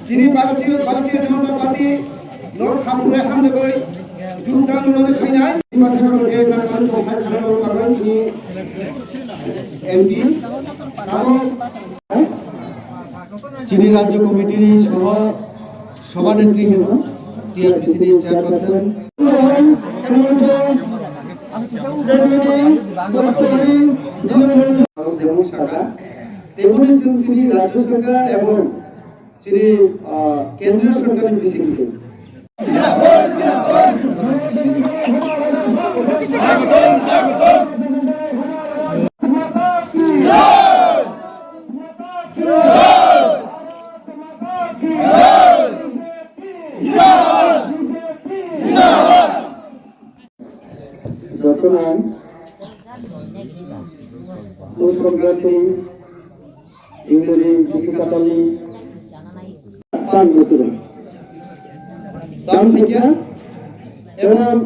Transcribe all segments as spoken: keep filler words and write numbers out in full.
Chini Bharatiya, Bharatiya Janata Party no khamkrai hamjagwi jumta nunani phainai. Bima sakha je nangmani tongthai khana rok bagwi chini M P tamo chini Rajya Committee ni soho Sobhanetri hino, T R P C ni chairperson. Jemon sakha, teboni chwng chini Rajya Sarkar ebong chini, ah, Kendriya Sarkar ni bising twi. Jotono Muslim jati, Ingrezi bisi katalni tam buturo. Tam thikya, ebong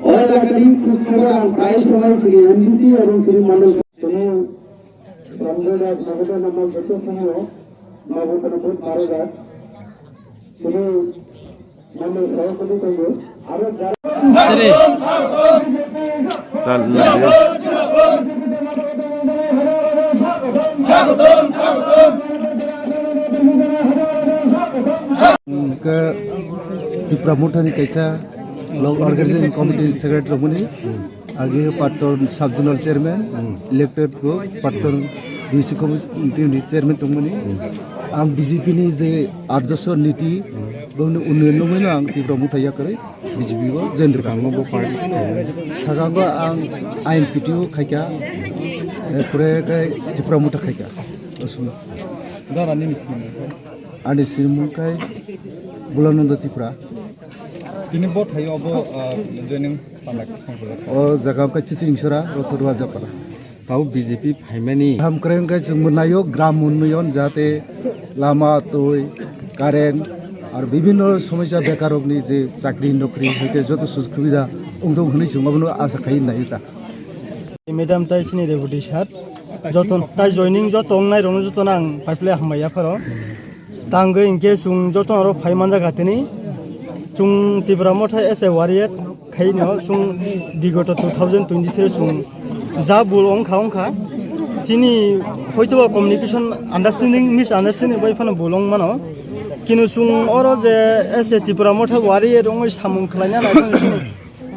o elakani khoj khobor ang prai sobai sini M D C ebong sini mandal. Tini Ramdana Magodana Magodana Magodana Magodana Magodana Sini Sini. Hwnkhe Tipra Mothani kaisa Block Organizing Committee Secretary rokmani. Agi Patton Sub Zonal Chairman, elected bo Patton D C Committee ni Chairman tongmani. Ang B J P ni je Arjaswar Niti, bongni unnayon nungmano ang Tipra Motha yakarwi B J P o join rwkha. Sakango bo party. Sakango ang I N P T o khaikha, eh, pore khe Tipra Motha khaikha. Osuna. Dara nini sini. Ani sini mungkai Bulananda Tipra. Tini bo thaio obo, ah, joining tanglaikha songkha. O jaga khe Chiching Sora, Rotorua Japara. Tao B J P phaimani. Hamkrai wngkha chwng mwnaio gram unnayon jate lama, twi, current, ar bibhinno somosya bekarokni je chakri nokri hwnkhe joto sujog subida wngthok hwnwi chwng abono asa khai naio ta. Madam tai chini deputy sir, joto tai joining joto wngnai rokno jotono ang paiple hambai yapharo. Tangwi hinkhe chwng joto norok phai manjak atini. Chwng Tipra Motha as a warrior khaino chwng bigoto two thousand twenty-three chwng ja bul wngkha wngkha. Chini hoito communication understanding, misunderstanding bai phano bul wng mano. Kino chwng oro je as a Tipra Motha warrior wngwi samung khlaina nai phano chini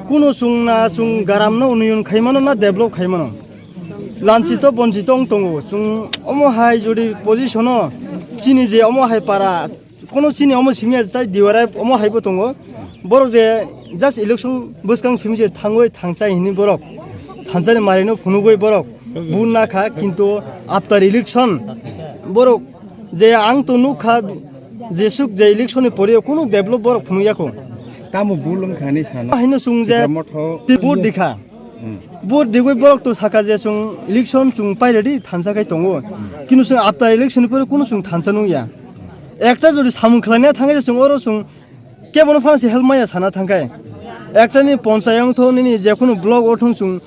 kuno chwng na chwng garam no unnayon khai mano na develop khai mano. Lanchito bonchito wng tongo. Chwng omo hai jodi position o chini je omo hai para, kono chini omo simi ya chai D Y R F omo hai bo tongo. Borok je just election bwskang simi je thangwi thangchai hini borok. Thanchani mari no phunugwi borok. Bu nakha kintu after election borok je ang to nukha jesuk je election ni pore kuno develop borok phunuk yako. Tamo bul wngkha ni sano. Haino chwng je Tipra Motha. Tibur dikha. Vote rigwi borok to saka je chwng election chwng pai ready thansa khai tongo. Kino chwng after election ni pore kuno chwng thansa nung ya. Ekta jodi samung khlaina thangkhe chwng oro chwng kebono phano se help maya sana thangkhe. Ekta ni ponchayat wngthok nini jekunu block o thung chwng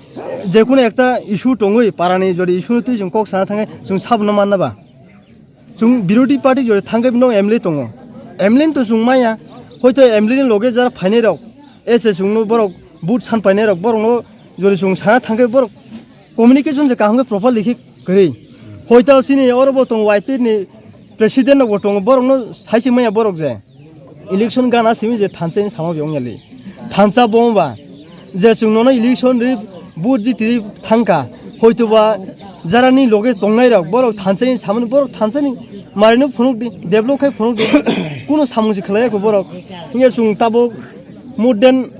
jekunu ekta issue tongwi parani jodi issue no twi chwng kok sana thangkhe chwng sabno manna ba. Chwng birodhi party jora thangkhe bino M L A tongo. M L A to chwng maya, hoito M L A ni loge jara phainai rok, S S chwngno borok vote san painai rok, borokno jora chwng sana thangkhe borok communication je kaham khe properly khe kwrwi. Hoito chini oro bo tongo Y P ni president rok bo tongo, borokno sai se maya borok je. Election gana simi je thansa ni sama biyong yali. Thansa bongba je chwng nono election ri vote jiti ri thangka. Hoito ba jarani loge tongnai rok borok thansa ni samani borok thansa ni mari no phunuk di, develop khai phunuk di. Kuno samung si khlai ko borok. Hiya chwng tabo more than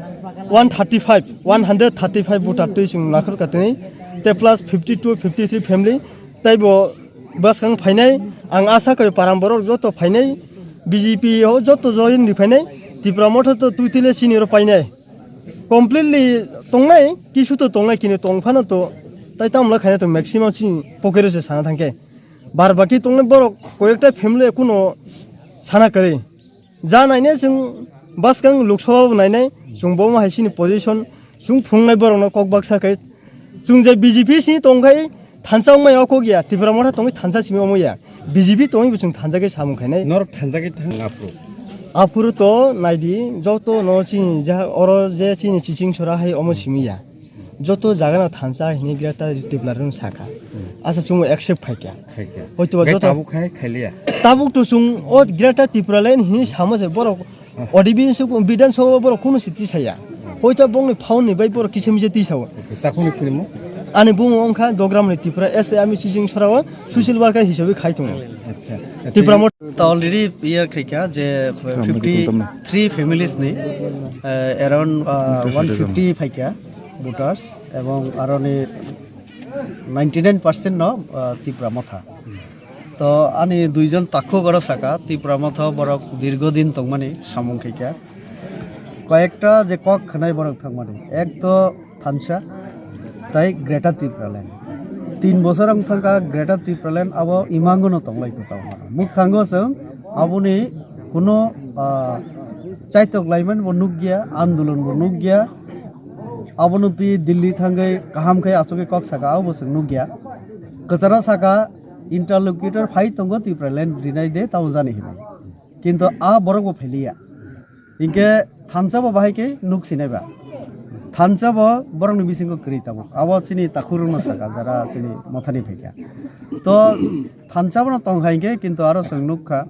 one thirty-five, one hundred thirty-five voter twi chwng lakhor katini. Te plus fifty-two, fifty-three family. Tai bo bwskang phainai, ang asa koi param borok joto phainai, B J P o joto join ri phainai, Tipra Motha to twtwile chini oro painai. Completely tongnai, kisu to tongnai, kini tong phano to, tai tamla khaina to maximum chini pocket o se sana thangkhe. Bar baki tongnai borok koyekta family kuno sana kwrwi. Ja nainai chwng bwskang Lok Sabha bo nainai, chwng bo omo hai chini position, chwng phunuknai borokno kok baksa khe. Chwng je B J P sini tongkhai, Thansa wngmaya o kok ya, Tipra Motha tongwi thansa simi omo ya. B J P tongwi bo chwng thansa khe samung khainai. Norok thansa khe thang aphuru. Aphuru to naidi, joto no chini jaha oro je chini chiching sora hai omo simi ya. Joto jaga no thansa hini Greater Tipra rung saka. Asa chwng accept khaikya. Khaikya. Hoito ba Gai joto tabuk khai khailiya. Tabuk to chwng o Greater Tipra Land hini samo se borok O D B suk Bidhan Sabha borok kunu si tisaya. Hoito bongni phone ni bai borok kisa misa tisao. Takhuni sinimo? Ani bumo wngkha Dogram ni Tipra S A ami chiching sorao social worker hisabe khai tongo. Acha. Tipra Motha. Ta already iya khaikha je fifty three families ni, eh, around, ah, one fifty phaikha voters ebong aroni ninety nine percent no, ah, Tipra Motha. To ani duijon takhuk oro saka, Tipra Motha borok dirgo din tongmani samung khaikha. Koyekta je kok khwnai borok thangmani. Ek to thansa, tai Greater Tipraland. Tin bosor wng thangkha Greater Tipraland abo imangono tonglai kwtal mano. Muk thango chwng aboni kuno, ah, chaitok laimani bo nukya, andolon bo nukya. Abono twi Delhi thangwi kaham khe achugwi kok saka, abo bo chwng nukya. Kwcharo saka, interlocutor phai tongo Tipraland rinai de tamo jani hinwi. Kintu a borok bo phailiya. Hinkhe thansa bo bahai khe nuk sinai ba. Thansa bo borokni bisingo kwrwi tabuk. Abo chini takhurokno saka, jara chini mothani phaikha. To thansa bono tong hai khe, kintu aro chwng nukha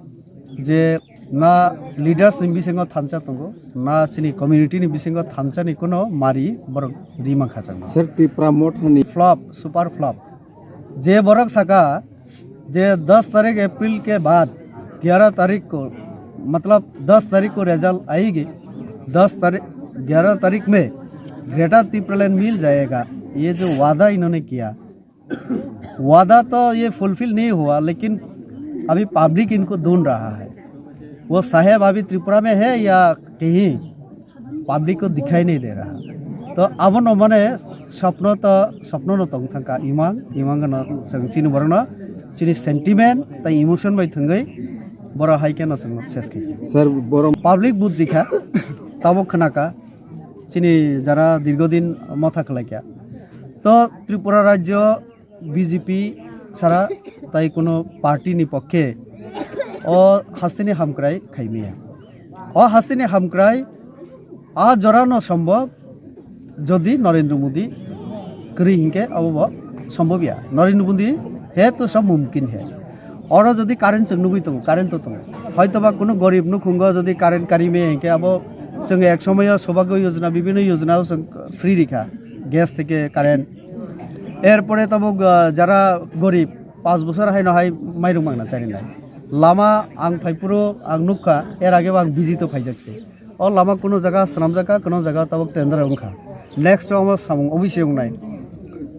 je na leaders ni bisingo thansa tongo, na chini community ni bisingo thansa ni kuno mari borok ri mankha chwng. Sir, Tipra Mothani flop, super flop. Je borok saka je दस तारीख अप्रैल के बाद ग्यारह तारीख को, मतलब दस तारीख को रिजल्ट आएगी, दस तारीख, ग्यारह तारीख में ग्रेटर तिप्रालैंड मिल जाएगा, ये जो वादा इन्होंने किया, वादा तो ये फुलफिल नहीं हुआ, लेकिन अभी पब्लिक इनको ढूंढ रहा है। वो साहेब अभी त्रिपुरा में है या कहीं, पब्लिक को दिखाई नहीं दे रहा। तो abono mane swpno to, swpno no tong thangkha imang, imang no chwng chini borokno chini sentiment tai emotion bai thwngwi borok hai khe no chwng ses khaikha. Sir, borok public budrikha, tabuk khwnakha chini jara dirgodin motha khwlaikha. To Tripura rajyo B J P sara tai kuno party ni pokkhe o hasteni hamkrai khaimaya. O hasteni hamkrai a jora no sombhob jodi Narendra Modi kwrwi hinkhe abo bo sombhob ya. Narendra Modi hai to sab mumkin hai. Oro jodi current chwng nugwi tongo, current to tongo. Hoito ba kuno gorib nukhungo jodi current kari maya hinkhe abo chwng ek somoyo Saubhagya Yojana, bibhinno yojana o chwng free rikha. Gas theke current. Erpore tabuk, ah, jara gorib, panch bosor haino hai mairung mangna charinai. Lama ang phaiphuru ang nukha, er age bo ang visit o phaijak se. O lama kuno jaga swnamjak kha, kuno jaga tabuk tender wngkha. Next o omo samung obviously wngnai.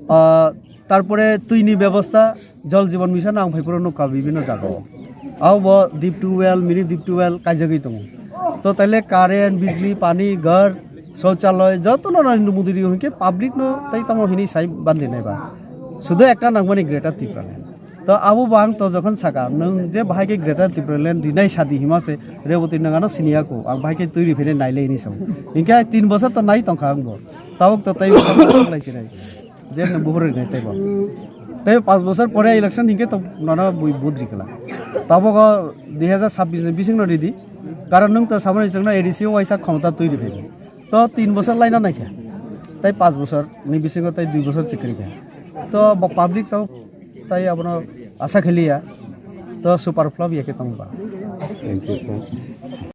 Ah, tarpore twini bebosta, Jal Jeevan Mission ang phaiphuru nukha bibhinno jagao. Abo bo deep tubewell, mini deep tubewell kaijagwi tongo. To taile current, bijli, pani, ghar, shouchalay jotono Narendra Modi rio hinkhe public no tai tamo hinwi sai bandi nai ba. Sudo ekta nangmani Greater Tipraland. To abo bo ang to jokhon saka, nwng je bahai khe Greater Tipraland rinai sadi hima se Reboti nangano siniya ko, ang bahai khe twi riphinai nailai hinwi sao. Hinkhe tin bosor to nai tongkha ang bo. Tabuk to tai lai sinai. Je nwng buphuru rinai teibo. Tei panch bosor pore election hinkhe to nono bui vote rikla. Tabuk o dui hajar sabbish ni bisingno ridi. Karon nwng to samani chwngno A D C o waisa khomota twi riphi. To tin bosor laina naikha. Tei panch bosor ni bisingo tei dui bosor chikri kha. To bo public to tai abono asa khaliya. To super flop ya khe tongba. Thank you, sir.